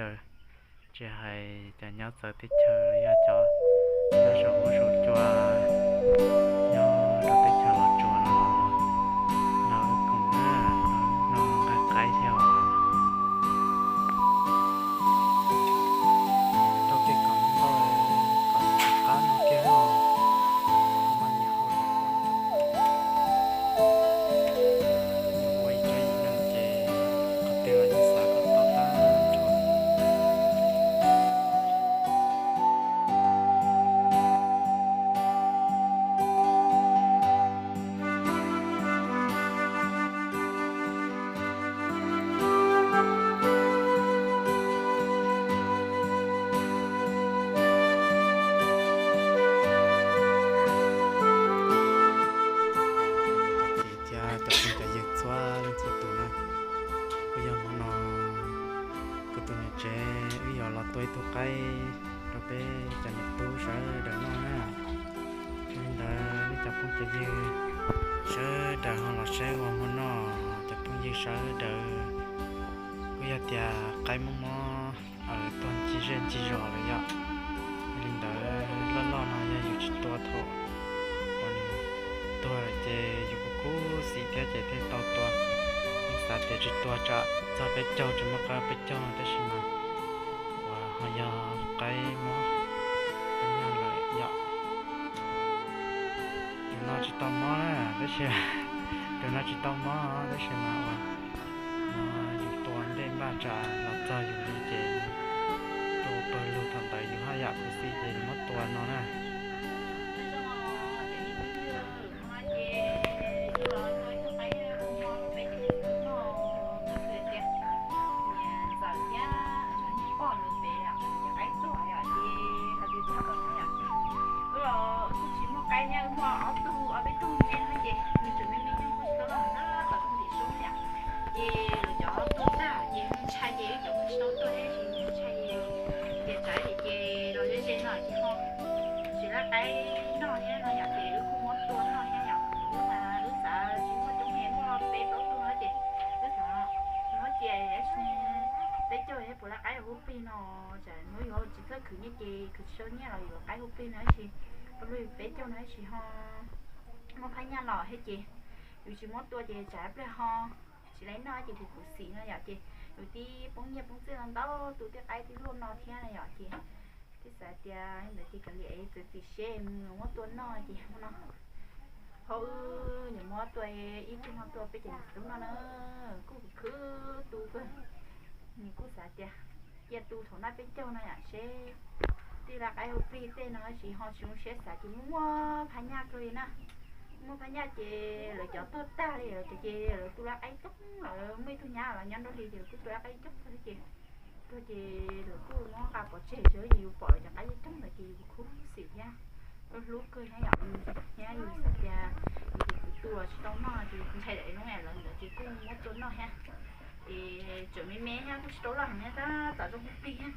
daws, tsis hais cov nyob txawv teb chaws los yog cov nyob saum huab saum cua, nyob rau teb chaws Los Tsuas no los nrog wb koom na, nrog wb noj nqaij qaib thiab os. Rau tej kom ntau kom tsis qab no kiag no, kuv mas niam hau ua ib co ib neeg ces qhov twg los yeej xav kom tau tag nrho. Ces thiab cov phooj cov ywg txhua leej txhua tus na, kuj yog hmo no kuv tus niam tsev wb yuav los tua ib tug qaib rau peb cov niam tub sawv daws noj na. Yog li ntawd nej cov phooj cov ywg sawv daws ho los saib ua hmo noj, cov phooj ywg sawv daws kuj yog tias qaib mob mob tuag ncig zej ncig zos lawm yom. Yog li ntawd loj loj no yog yus tsis tua thaum uas nws tuag lawm ces yus kuj khuv xim thiab ces thiaj tau tua. Yus xav tias tsis tua tsam txog peb caug tsis muaj qaib peb caug no tab sis mas uas ho yog qaib mob lawm yom. Tus no tsis tau mob na, tab sis tus no tsis tau mob tab sis mas uas no yus tua ntej npaj tsam los txog yus li ces tua pawg lug thaum ntawd yus haj yam khuv xim ces yus muab tua no na. Wb los wb kuj tsis muaj qaib thiab, wb muaj ob tug ob peb tug me me ces nws tseem me me thiab, kuj tsis tau loj heev na, tom rau ntim su yom. Ces lawv cov tuag tag ces ntshai ces wb cov kuj tsis tau tuag thiab, ntshai ces tias tsam ces los ze ze no ces ho tsis lab qaib noj thiab no yom, ces wb kuj muab tua noj thiab yom. Wb mas wb xav tsis muaj coob, muaj peb plaub tug no ces wb xav muab cia peb caug thiab puas lab qaib hauv plig no, tsam hnub yuav tsis txawj khwv nyiaj ces khwv tsis tau nyiaj los yuav qaib hauv plig no tab sis peb caug no tab sis ho muaj phab nyaj los thiab ces yus tsis muab tua ces tsam pliag ho tsis lab noj ces kuv khuv xim no yom, ces yus tib poob nyiaj poob txiaj ntau, tu tej qaib tib luaj no thiab no yom, ces thiaj xav tias li ntawd ces kav liam txiav txim seb mus muab tua noj ces hmo no ho wb yuav muab tua ib tug no tua peb cov niam tub noj na, kuj khwv tu kawg. Nws kuj xav tias cia tu thaum noj peb caug no yom, seb tej lab qaib hauv plig tej no tab sis ho tsis zoo siab xav ces muaj muaj phab nyaj kawg li na. Muaj phab nyaj ces lawv cov tuag tag li, lawv cov ces lawv tu lab qaib coob, lawv muaj ib tug nyab los nyob nrog li ces lawv kuj tu lab qaib coob kawg thiab ces tuag ces lawv kuj muab nqa pov tseg xwb ces yus pom lawv cov qaib coob ntawd ces yus khuv xim thiab hlub hlub kawg thiab yom. Thiab yus xav tias yus tus kwv tu los tsis tau noj ces ntshai lawv zoo li lawv ntawd ces kuj muab tua noj thiab. Ces tseem me me thiab kuj tsis tau loj heev thiab, tab tom zoo plig thiab,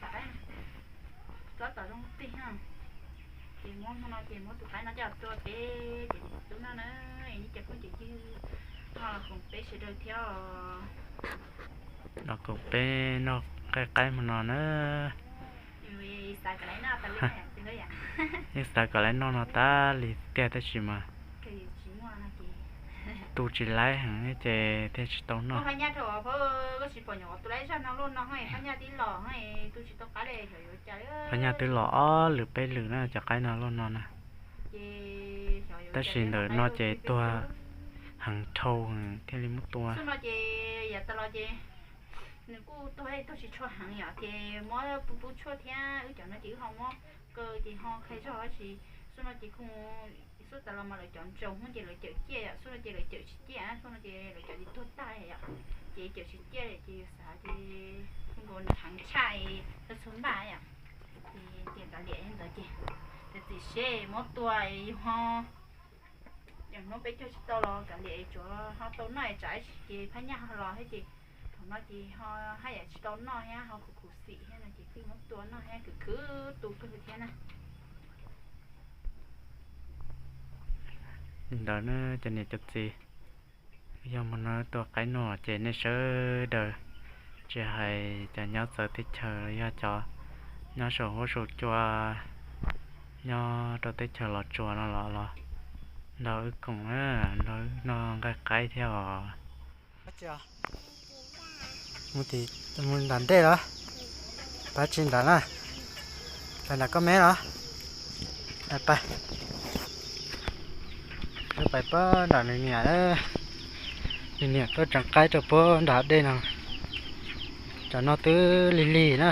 tab tom zoo plig thiab. Ces muab hmo no ces muab tus qaib no coj tua peb cov niam tub noj na, es nej cov phooj cov ywg ho los koom peb sawv daws thiab os. Los koom peb noj nqaij qaib hmo no na. Yeej xav kom laiv noj no tas li tiag tab sis mas tu tsis laiv heev ces thiaj tsis tau noj. Phab nyaj twb los ob lwm peb lwm na cov qaib no luaj no na. Tab sis ntawm no ces tuag heev dhau thiaj li muab tua. Xub no ces yav tas los ces nws kuj tuag tuag tsis tshua heev yom, ces muab pub pub tshuaj thiab wb cov no ces wb ho muab kaw ces ho khai zog tab sis xub no ces kuj xub tas los mas lawv cov ntsaus hmoob ces lawv cawm ciaj yom, xub no ces lawv cawm tsis ciaj, xub no ces lawv cov ces tuag tag yom, ces cawm tsis ciaj ces yus xav ces kuj nkaus nws heev tshaj es txhua txhua npaj yom. Ces tias kav liam li ntawd ces txiav txim seb muab tua yus ho, hnub peb caug tsis tau los kav liam tsuav ho tau noj tsam ces phab nyaj ho los thiab ces thaum no ces ho haj yam tsis tau noj thiab ho khuv khuv xim thiab no ces thiaj muab tua noj thiab, khwv khwv tu kawg thiab na. Li ntawd na cov niam cov txiv, yog hmo no tua qaib noj ces nej sawv daws Tsis hais cov nyob txawv teb chaws los yog cov nyob saum huab saum cua, nyob rau teb chaws Los Tsuas no los los nrog wb koom, nrog wb noj nqaij qaib thiab os. Mus tim, mus nram ntej los? Pab tsis nram na. Pab nram koj me los? Pab, pab pab nram nws niam. Nws niam tuaj tseev qaib rau puag nram dej no. Cov no twb lig lig na,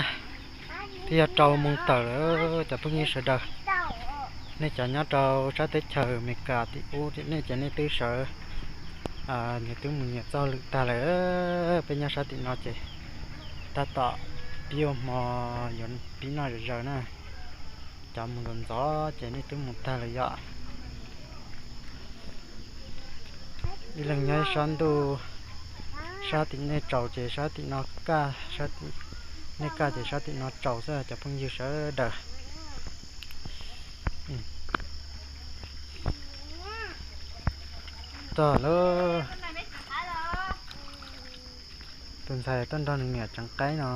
twb yog rau moos tawm lawm cov phooj ywg sawv daws. Nej cov nyob rau sab teb chaws Amelikas tim ub nej ces nej twb sawv, nyias twb mus nyias txoj lwm tag lawm. Peb nyob sab tim no ces tab tom pib ua hmo yuav pib noj zom zaws na. Cov mus ntxov ntxov ces nej twb mus tag lawm yom. Ib leeg nyob ib sab ntuj, sab tim nej tsaus ces sab tim no kaj, nej kaj ces sab tim no tsaus xwb cov phooj ywg sawv daws. Txog lawm. Tus ntxhais tuaj nrog nws niam tseev qaib no.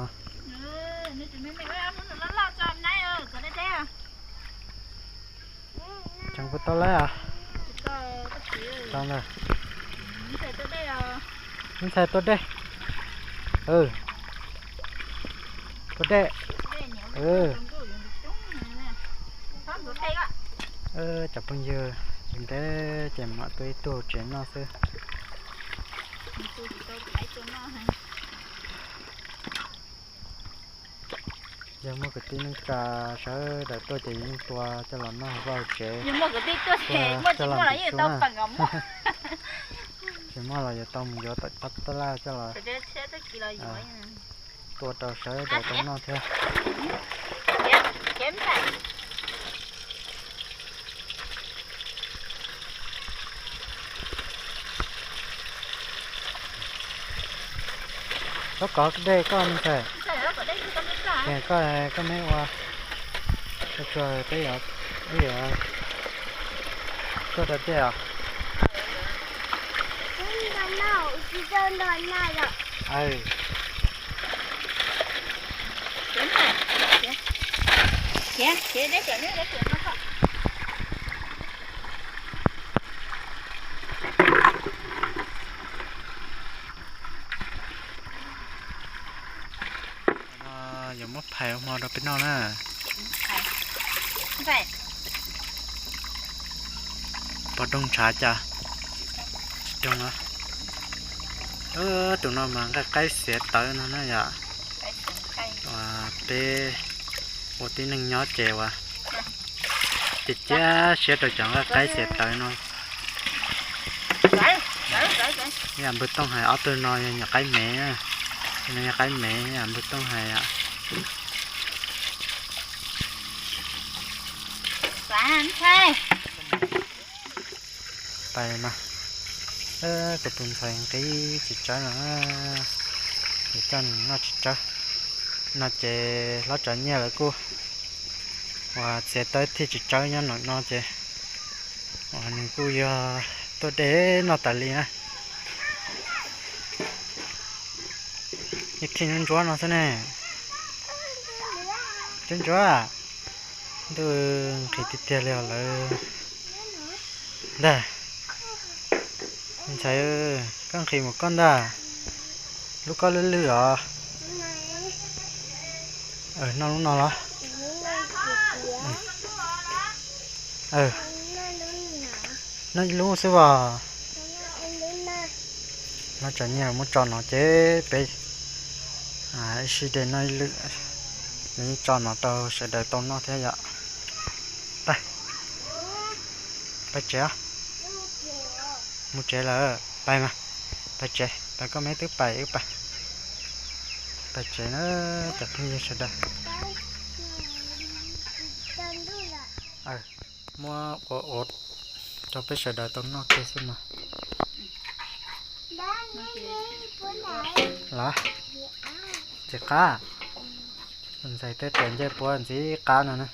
Tseev puas tau laib os? Tau ntag. Ntxhais tua dej. Tua dej. Cov phooj ywg, ntev ces mam tua ib tug tsev noj xwb. Yog muaj kwv tij neej tsa sawv daws tuaj ces yeej tua coj los noj hauv vaj hauv tsev, coj los ntim xyuas na. Tsis muaj los yuav tau mus yuav tom tab laj coj los tua rau sawv daws tau noj thiab. Koj kov dej koj me ntxhais. Koj, koj me ua tsuag peb yuav, peb yuav tuaj rau dej os. No yuav muab phais ua hmo rau peb noj na. Pom doog ntshav cas? Tsis doog los. Tus no mas nqaij qaib xiav tawv no na yom. Peb ua tib neeg nyob ces ua ciaj ciaj siab rau cov nqaij qaib xiav tawv no. Yam npawg Tooj hais ob tug no yog nyuam qaib mev, no yog qaib mev yam npawg Tooj hais. Pais mas, kuv tus ntxhais nqi tsis tsawb no, yuav coj nws noj tsis tsawb. No ces hlob Tsav Nyiaj lawv kuj uas txiav tawb thiaj tsis tsawb nyob nram no ces uas nws kuj yog tuaj dej noj tas li na. Ib khib ntsuab ntsuab no xwb ne. Ntsuab ntsuab, ntuj nqhis tiag tiag li os lawm. Ntag, ntxhais, koj nqhis mus koj ntag. Lub koj lwj lwj os. Noj lub no los? Noj ib lub xwb os. Hlob Tsav Nyiaj muab tso no ces peb ib sij dej noj ib lwm, tso no rau sawv daws tau noj thiab yom. Pais, pais tsev os. Mus tsev lawm, pais mas. Pais tsev, pais koj me twb pais wb pais. Pais tsev na, cov phooj ywg sawv daws. Muab ua ua rau peb sawv daws tau noj kiag xwb mas. Los, ntxim qab. Ntxhais tej rais ncej puab ntxim qab no na.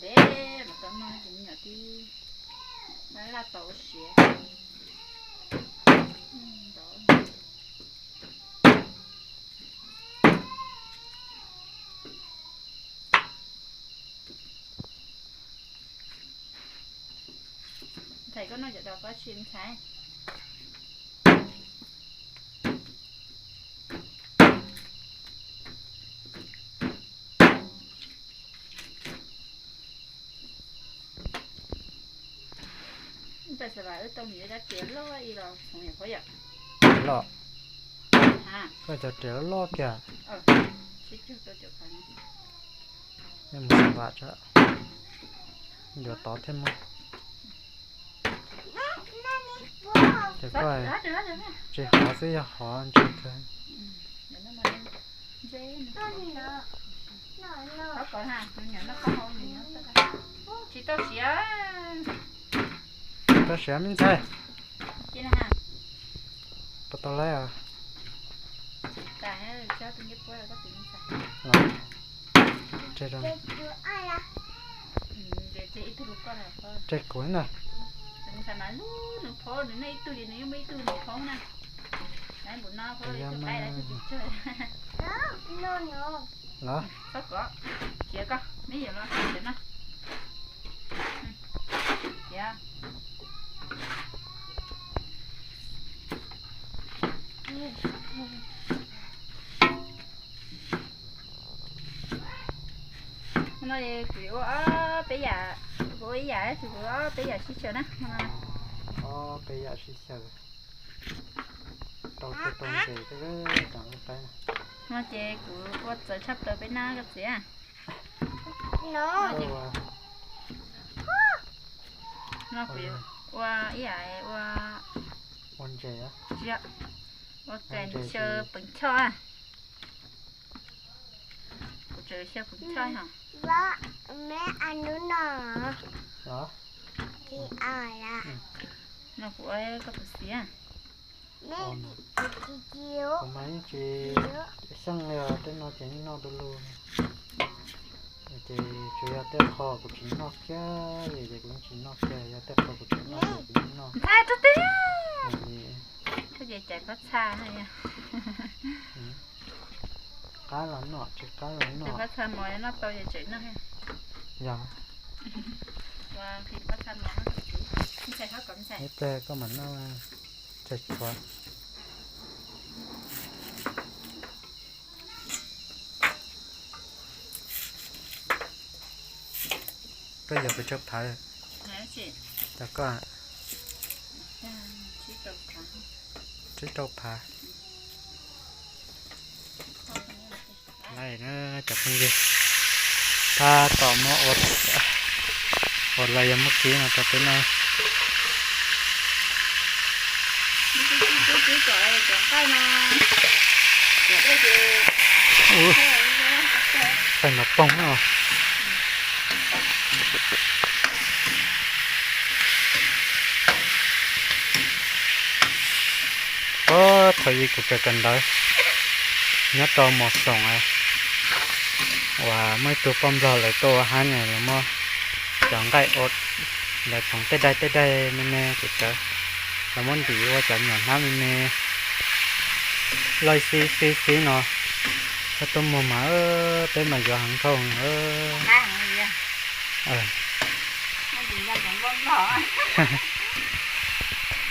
Mas tau noj ces me nyuam tib laj tau siav. Ntxhais, koj noj cov dos koj tsis ntxhais. Ntxhais, xav vas wb tau mus yuav cov riam loj ib los txhoov yom. Riam loj? Koj cov riam loj loj kiag. Mus xav vas tso, yuav tod thiab mas. Ces koj tsis hov xwb, yog hov ntse kawg. Tsis tau siav, tsis tau siav me ntxhais. Puas tau laib os? Tseg kuv na. Los, khiav koj, me nyuam los khiav no. Khiav. No kuv yuav ua ob peb yam, kuv ua ib yam, kuv ua ob peb yam sib xyaw na. Ob peb yam sib xyaw. Tau tau ntses, no ces kuv ua txawv tshaj plaws peb nab koj txiv. No kuv yuav ua ib yam ua, ua ntses, ua kas xyaw peev choj. Kuv tseem xyaw peev choj no. No kuv ua koj tus xiv. Kuv mas yeej tsis xyeej li os, tej no ces yeej noj du lug. Ces tsuas yog tej qho kuv tsis noj kiag li ces kuv yeej tsis noj kiag, yog tej qho kuv tseem noj ces kuv yeej noj. Ntxhais, rau twg? Koj ces caiv pob txha no. Qab los noj, tsis qab los noj. Pob txha mos noj tau ces tseem noj. Yog. Ib pliag koj mam noj, txhais tshuav. Koj yuav pes tsawg phav? Cov koj, tsib rau phav. Lawm na cov phooj ywg, tab tom muab ua los yog muab kib no rau peb noj. Ua, pais nov poog no. Puag thaum ub kuv kawm kawm ntawv nyob rau Mos Xoom, uas muaj ib tug poj nplog lawv tuaj ua haib ne, lawv muab cov nqaij ua, lawv txhoov tej daim tej daim me me ces txawv, lawv muab ntim ua cov nyuam hnab me me loj xib xib xib no. Koj tuaj muag mas peb mas yuav heev dhau.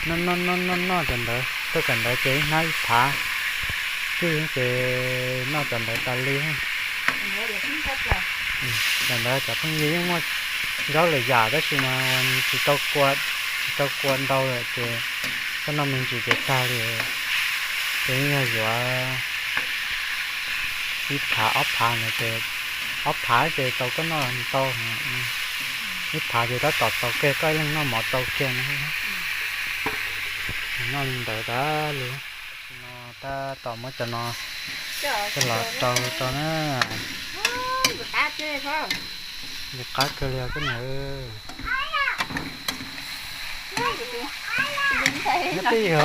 Noj noj noj noj cov ntawd, tuaj kawm ntawv ces ib hnab ib phav, twb ces noj cov ntawd tas li. Cov ntawd cov phooj ywg yeej muaj zaub lwm yam tab sis mas tsis tau kua, tsis tau kua ntau lawm ces koj noj me ntsis ces tag li. Ces yog yuav ib phav ob phav no ces, ob phav ces tau koj noj ntau, ib phav ces tab tom tau kiag koj ib leeg noj mov tau kiag no. Noj li ntawd tas li. No tab tom muab cov no coj los rau rau na. Ntxim qab kawg li os koj niam. Nyob twj ywm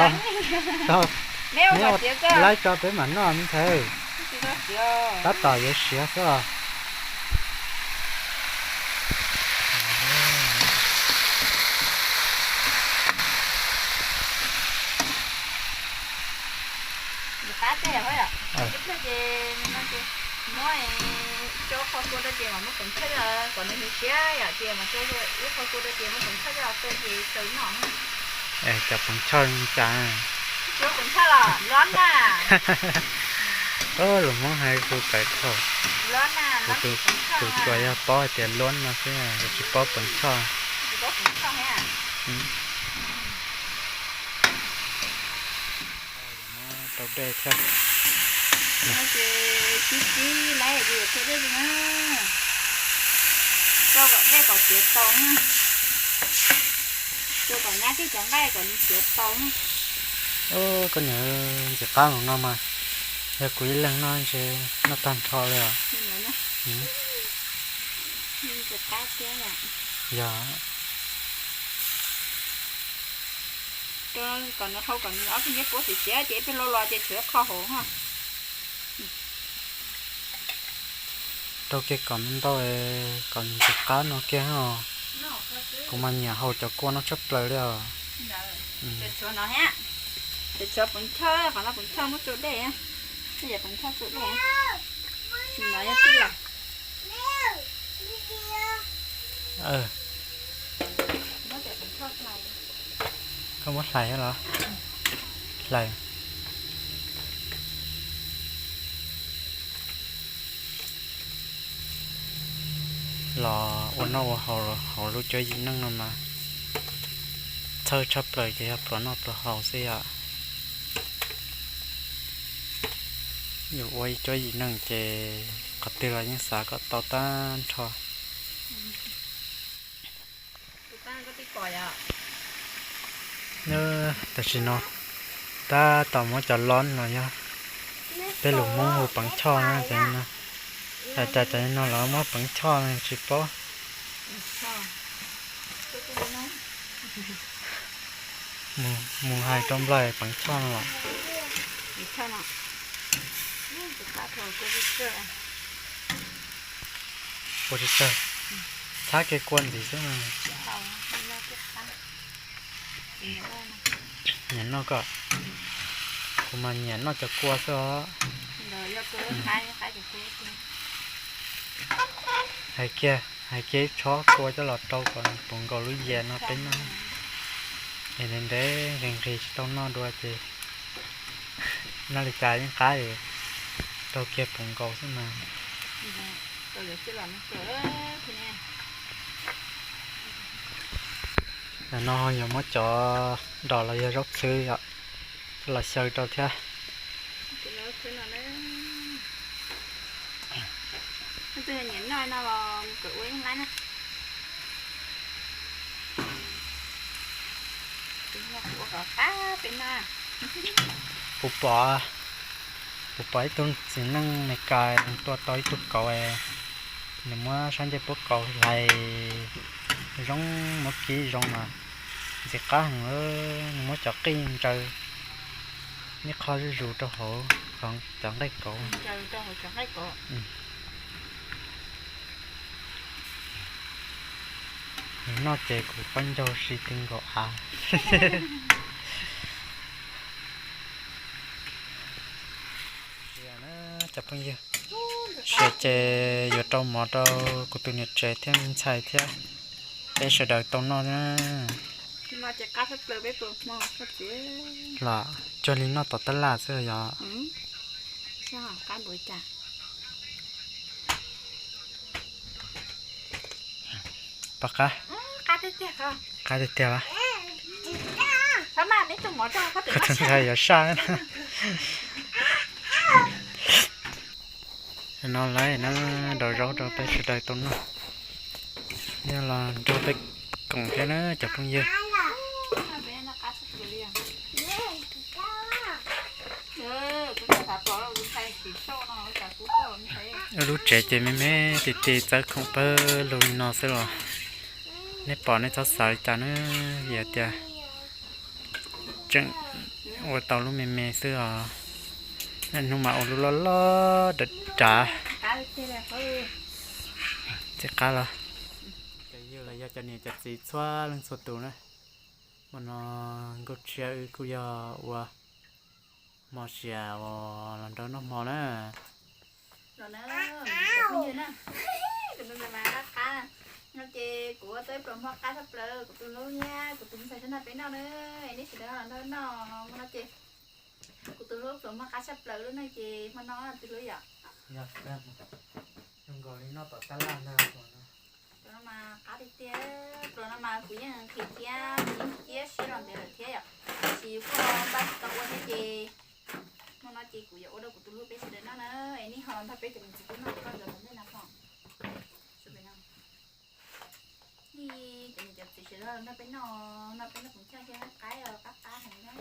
os, neb ua laib tso peb mam noj ntxhais. Tab tom yuav siav xwb os. Ces muab cov qhov kua rau ces mas muab peev choj coj kom nws siav yom, ces mas coj ib qho kua rau ces muab peev choj coj los xaws ces xaws noj. Cov peev choj li cas? Peev choj los lob na. Lus Hmoob hais kuv kawm thaum, kuv tsuas yog paub hais tias lob no xwb, kuv tsis paub peev choj. Rau dej thiab. Kib kib lawm, rau dej kom siav tau na. Rau kom nyab tib cov nqaij kom nws siav tau na. Koj niam, ntxim qab los no mas, yog kuv ib leeg noj ntshe noj tag nrho li os. Yog. Kom nws hau kom nws ob tug ncej puab siav siav ces ib pliag los los ces tshuav qho hauv. Rau kiag kom ntau, kom ntxim qab no kiag os. Kuv mas nyiam haus cov kua no tshaj plaws li os. Tshuav no, tshuav peev choj, qhov no peev choj muab rau dej, yog peev choj rau dej. No yog tij laug. Koj muab hlais los? Hlais. Los ua noj ua haus hauv lub cuab yim neej no mas txhawj tshaj plaws ces yog pluas noj pluas haus xwb yom. Yus ua ib cuab yim neej ces qhov twg los yeej xav kom tau tag nrho. Tam sim no tab tom muab cov lob los yog peb lus Hmoob hu peev choj na, cov no, cas cov no los muab peev choj tsis paub. Mus hais rau nplaig peev choj no los. Kua tsis tsawg, txhab kiag kua ntxiv xwb mas. Nyiam noj koj, kuv mas nyiam noj cov kua xwb os. Hais kiag, hais kiag ib tshob kua coj los rau kom nws puv nkaus lub yias no peb noj, es ntev ntev nqhis nqhis tsis tau noj dua ces noj li cas yeej qab, rau kiag puv nkaus xwb mas. Ntawm no ho yuav muab cov dos los yog zaub txhwb yom, coj los xyaw rau thiab. Kuv pom, kuv pom ib tug txiv neej Meskas nws tua tau ib tug kauv, nws muab sab ncej puab kauv hlais zoo, muab kib zoo mas ntxim qab heev. Nws muab cov qij ntsaws ib qho zuj zus rau hauv cov nqaij kauv. Nws noj ces kuv qaub ncaug si ti nkaus av. Cov phooj ywg, sia ces yuav rau mov rau kuv tus niam tsev thiab me ntxhais thiab peb sawv daws tau noj na. Los cuag li noj tom tab laj xwb yog. Pom qab, qab tiag tiag. Koj tus ntxhais yuav saj no lawm na, rau zaub rau peb sawv daws tau noj. Yog los nrog peb koom thiab na cov phooj ywg. Lub tsev ces me me ti ti txawb khoom pawg lug li no xwb los nej pom nej txhob xav li cas na, vim tias tseem ua tau lub me me xwb os. Hnub mas ua lub loj loj dav dav. Txiv qab los, cov yog cov niam cov txiv txhua leej txhua tus na, hmo no Nkauj Tshiab wb kuj yog ua Hmo sia uas los nrog noj hmo na. Los na, cov phooj ywg na, kuv tus ntxhais mas qab qab na. No ces kuv ua tau ib pluas hmo qab tshaj plaws, kuv tus hlub thiab kuv tus ntxhais tau nrog peb noj na. Nej sawv daws los nrog noj hmo no ces kuv tus hlub pluas hmo qab tshaj plaws lub na ces hmo no tus hlub yom. Zoo nkaus li noj tom tab laj ntag. Pluas no mas qab tiag tiag, pluas no mas kuv yeej nqhis thiab kuv yeej ciab siab los ntev lawm thiab yom. Tab sis kuj npaj tsis tau ua thiab ces hmo no ces kuv yuav ua rau kuv tus hlub peb sawv daws noj na. Es nej ho los nrog peb cov niam txiv tub noj koj ntawd tom ntej no ho. Nej cov niam cov txiv sawv daws los nrog peb noj, noj peb noj kuv choj thiab qaib os, qab qab heev na.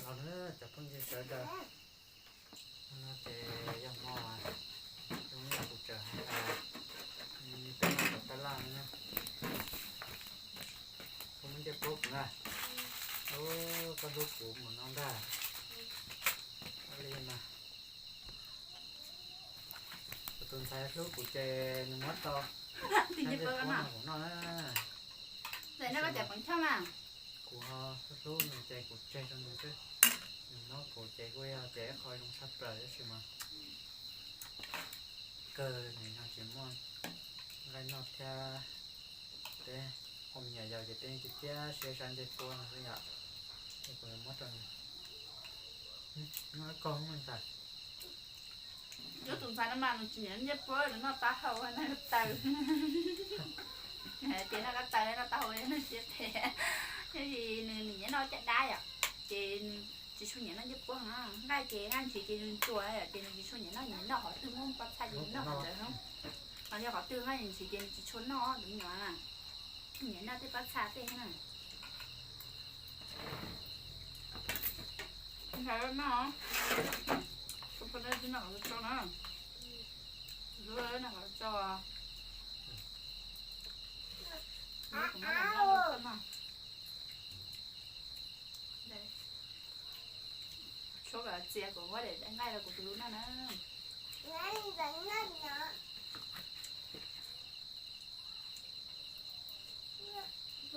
Los na cov phooj ywg sawv daws, no ces yog hmo zoo li kuv tseem hais tias peb noj tom tab laj no na. Koj muab ncej puab kuv na. Koj hlub kuv mus no ntag. Li mas kuv tus ntxhais hlub kuv ces nws muab tau ncej puab no kuv noj na. Ntxhais noj koj cov peev choj mas. Kuv ho hlub hlub nws ces kuv tseg rau nws xwb. Nws noj kuv ces kuj yog tias ib qho zoo tshaj plaws tab sis mas kawg nws yog tsis muaj nqaij noj thiab. Peb ua me nyuam yaus ces peb yeej ciaj ciaj siab sab ncej puab no xwb yom. Es kuv yuav muab rau nws. Noj ib koj ntxhais. Lub tus ntxhais no mas nws tsis nyiam ncej puab, nws noj taub hau noj taw. Hais tias noj taub taw noj taub hau noj siab phem. Tiam sis nws nyiam noj caj dab yom, ces nws tsis tshua nyiam noj ncej puab heev. Nqaij ces nqaij ntshis ces nws tsuas yom, ces nws tsis tshua nyiam noj, nyiam noj qhov twg muaj pob txha ces nws noj qhov ntawd xwb. Ho yog qhov twg nqaij ntshis ces nws tsis tshua noj, tus me nyuam na. Nyiam noj tej pob txha tej na. Ntshai noj, tus poj niam tsis noj qhov tsau na. Lub noj qhov tsau. Tshuav kom txias kuv muab daim nqaij rau kuv tus hlub noj na.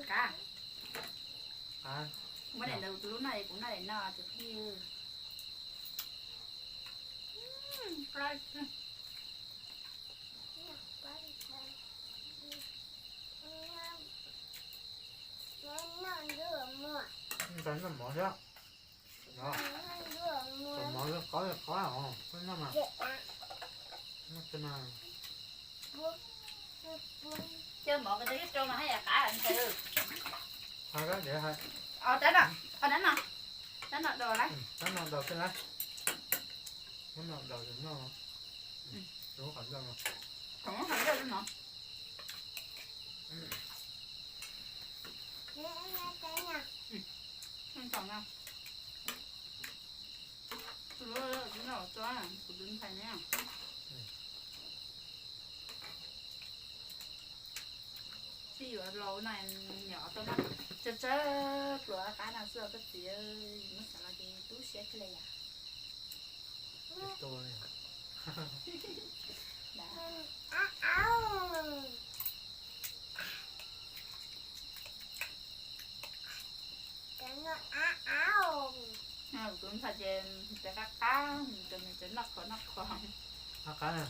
Kav, muab daim ntawd kuv tus hlub noj es kuv noj daim no cov phooj ywg. Noj mov thiab. Noj mov, qab qab os, noj mas. Noj tsis mas. Coj mov ko rau mas haj yam qab ntshai. Qab no, qab no daus lawm. Qab no daus, qab no daus no. Qab no. Tus hlub, kuv tus ntxhais ne. Sib yuav laus no nyom tau noj tsawg tsawg pluas qab no xwb os koj txiv, yus muab xav los ces tu siab kawg li yom. Kuv tus ntxhais ces cov qab qab, cov nws cov noj qhuav noj qhuav. Qab qab na.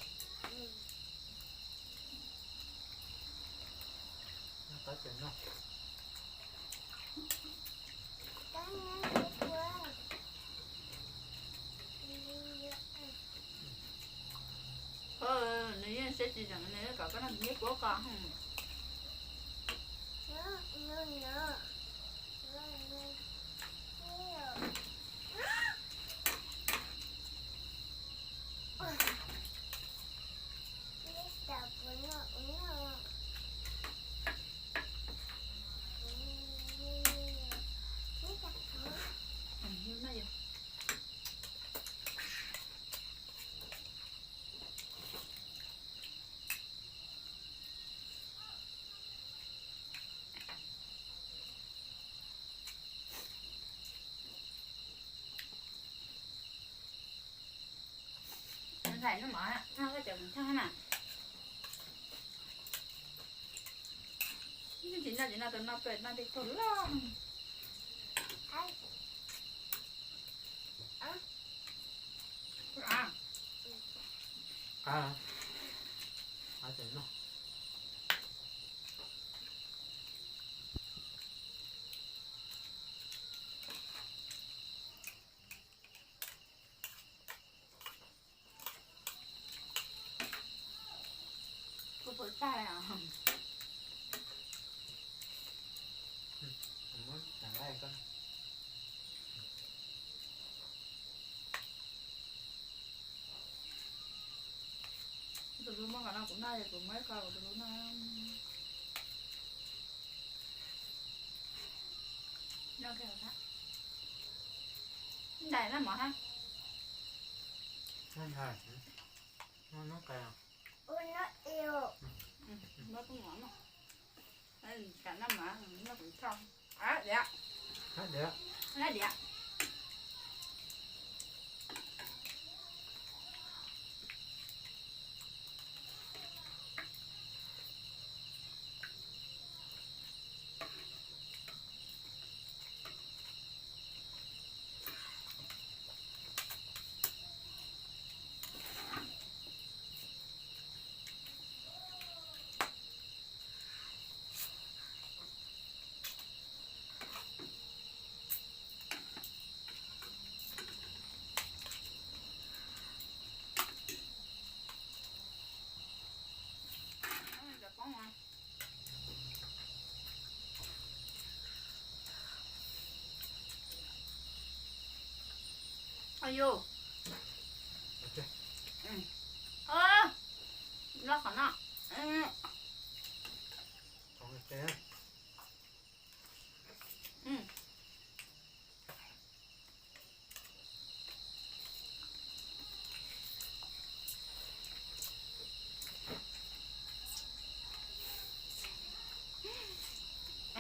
Qab ces noj. Nws yeej siab tsis zeem nws kom koj noj ncej puab ko. Ntxhais noj mov, noj koj cov kuv choj na. Tsis noj tsis noj tau noj tuaj noj tej tug loj. Qab, qab ces noj. Kuv puas tag os. Muab tag nqaij ko. Tus hlub muab qhov no kuv noj, kuv muab ib qho kuv tus hlub noj. Noj kawg thiab. Ntais noj mov hab. Noj ntais, noj nub qes. Muab kub mov noj. Kam noj mov, noj kuv tso. Diav, diav. Ayu. Loj qhov no.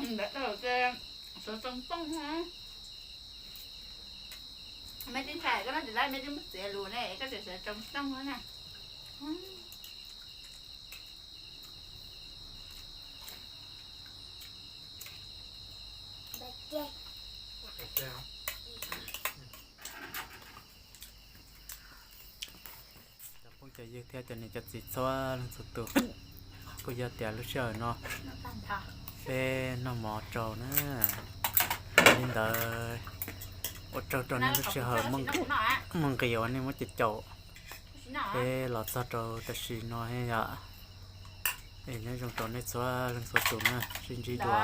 Ntawd tau sawv tsoo tooj. Mej tib ntshai koj noj tsis tau, mej tib muab txiav lus ne, koj tseem sawv tsoo tooj na. Cov phooj cov ywg thiab cov niam cov txiv txhua leej txhua tus, kuj yog tias lub sij hawm no peb noj mov tsau na. Li ntawd, ua tsaug rau nej lub sij hawm muaj nqis uas nej muab caum caum peb los txog rau tam sim no thiab yom. Es nyob zoo rau nej txhua leej txhua tus na, sib ntsib dua.